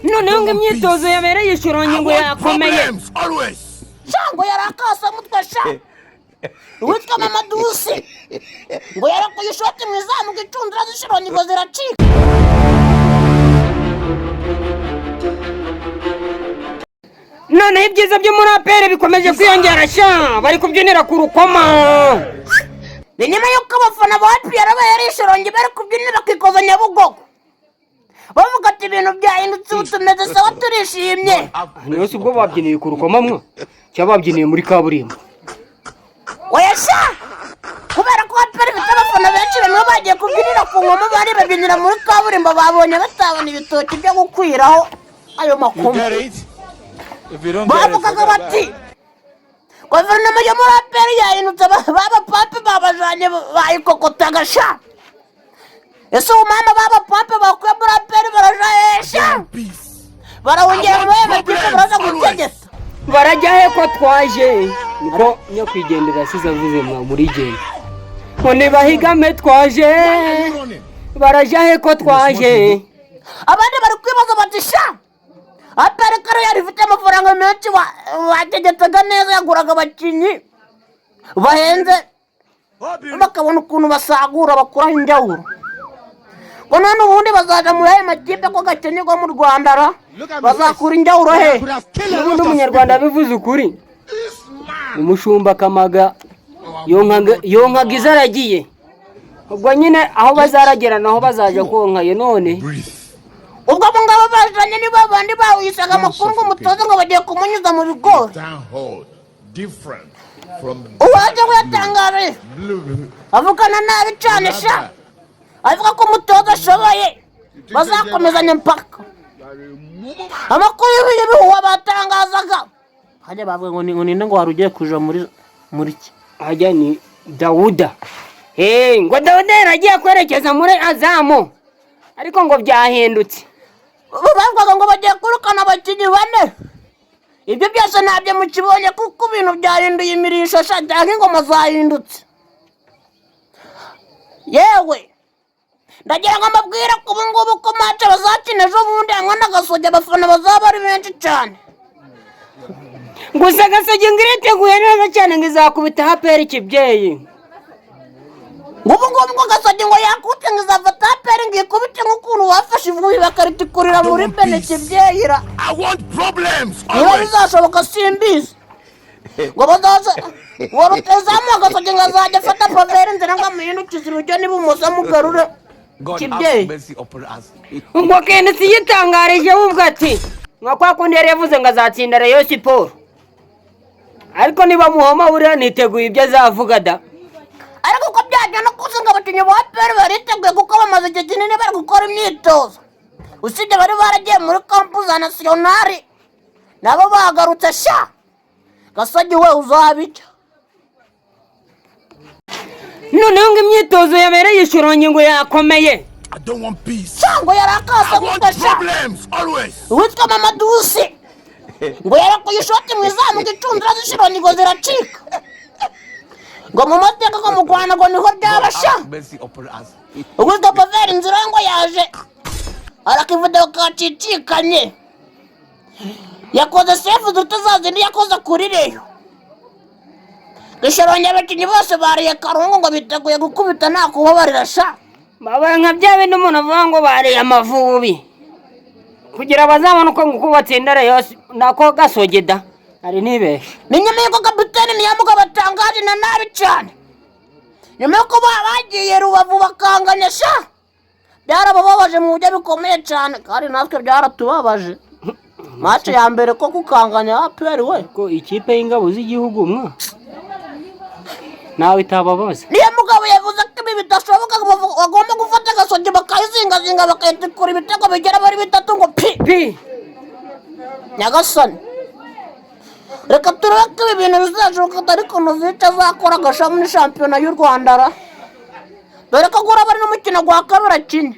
Noneho ngo imyitozo yabereye Ishyorongi ngo yakomeye. Sha, ngo yari akasamutwe sha. Uwitwa Mama Dusi ngo yarakuye ishoti mu izamu, ngo incundura z'Ishyorongi ngo ziracika. Noneho ibyiza byo muri APR bikomeje kwiyongera sha, bari kubyinira ku rukoma. Ni nyuma y'uko abafana ba APR bahereye Ishyorongi bari kubyinira ku ikozo Nyabugogo, bavuga ati: "Ibintu byahindutse, ubu tumeze sawa, turishimye." Niyo si ubwo babyiniye ku rukoma mwa, cyangwa babyiniye muri kaburimbo? Oya sha, kubera ko APR ifite abafana benshi, bamwe bagiye kubyinira ku nkoma, bari babyinira muri kaburimbo, babonye batabona ibitoki byo gukwiraho ayo makoma. Bavugaga bati: "Guverinoma yo muri APR yahindutse, baba pape babajanye bayikokotaga sha." Ese ubu mama, baba pape bakuye muri APR barajahesha, barahongera muri ayo makipe, baraza gutegeka? Barajya he ko twaje? Niko nyakwigendera yasize avuze mwa muri genda ngo ntibahigame, twaje, barajya he ko twaje? Abandi bari kwibaza bati: "Sha, APR kare yari ifite amafaranga menshi, bategekaga neza, yaguraga abakinnyi bahenze, bakabona ukuntu basagura, bakuraho injyawuro, ngo none ubundi bazaja muri ayo makipe ko gakenerwa mu Rwanda ra, bazakura injyawuro he?" N'ubundi Umunyarwanda abivuze ukuri, umushumba kamaga yonkaga izo aragiye. Ubwo nyine aho bazaragera naho bazaja konkayo none. Ubwo abo ngabo bajanye ni ba bandi bawisaga amakuru ngo umutoza ngo bagiye kumunyuza mu bigori. Uwaje ngo yatangaje avugana nabi cyane sha, avuga ko umutoza ashoboye, bazakomezanya mpaka. Amakuru y'ibihuha batangazaga hajya bavuga ngo ni ngo ninde, ngo wari ugiye kuja muri ki? Hajya ni Dawuda. Hey, ngo Dawuda yaragiye kwerekeza muri Azamu, ariko ngo byahindutse. Bavugaga ngo bagiye kwirukana abakinnyi bane. Ibyo byose ntabyo mukibonye, kuko ibintu byahinduye imirisho sha, cyangwa ingoma zahindutse. Yewe, ndagira ngo mbabwire ko ubu ngubu ko match bazakina ejo bundi hamwe n'Agasogi, abafana bazaba ari benshi cyane. Gusa Gasogi ngo iriteguye neza cyane, ngo izakubita APR ikibyeyi. Ngo ubu ngubu ngo Gasogi ngo yakutse, ngo izafata APR ngo ikubite nk'ukuntu bafashe ivubi bakaritikurira muri Bene kibyeyira. Niba bizashoboka simbizi. Ngo bazaza ngo rutazamuka, Gasogi ngo azajya afata Paveri Nzira ngo amuhindukize iburyo n'ibumoso, amugarure kibyeyi. Ubwo Kenisi yitangarije we ubwo ati nka kwa kundi yari yavuze ngo azatsinda Rayon Sports, ariko niba muhoma buriya niteguye ibyo azavuga da. Ariko uko byagenda kose ngo abakinnyi ba APR bariteguye, kuko bamaze igihe kinini bari gukora imyitozo, usibye bari baragiye muri camp za nationale, nabo bagarutse sha. Gasogi we uzabica. Noneho ngo imyitozo yabereye Ishyorongi ngo yakomeye. Sha, ngo yari akasamutwe sha. Uwitwa Mama Dusi ngo yarakuye ishoti mu izamu, ngo incundura z'Ishyorongi ngo ziracika. Ngo mu mateka ngo mu Rwanda ngo niho byaba sha. Uwitwa Paveri Nzira ngo yaje arakivudeho kacicikanye, yakoze save ziruta za zindi yakoze kuri Rayon. Ishyorongi abakinnyi bose bariye karungu, ngo biteguye gukubita nta kubabarira sha. Babaye nka bya bindi umuntu avuga ngo bariye Amavubi kugira bazabone uko nguko batsinda Rayon nako Gasogi da, ari nibeshe. Ni nyuma y'uko kapiteni Niyamugabo batangaje na nabi cyane, nyuma y'uko bagiye Rubavu bakanganya sha, byarabababaje mu buryo bikomeye cyane, kandi natwe byaratubabaje match ya mbere ko gukanganya APR we. Ko ikipe y'ingabo z'igihugu mwa nawe itababaza. Niyo mugabo yavuze ko ibi bidashoboka, ngo bagomba gufata Gasogi bakayizingazinga, bakayitikura ibitego bigera muri bitatu ngo pi. Pi. Nyagasani, reka turebe ko ibi bintu bizashoboka, ariko Novice azakora agasha muri shampiyona y'u Rwanda ra, dore ko gura bari n'umukino gwa kabiri akine.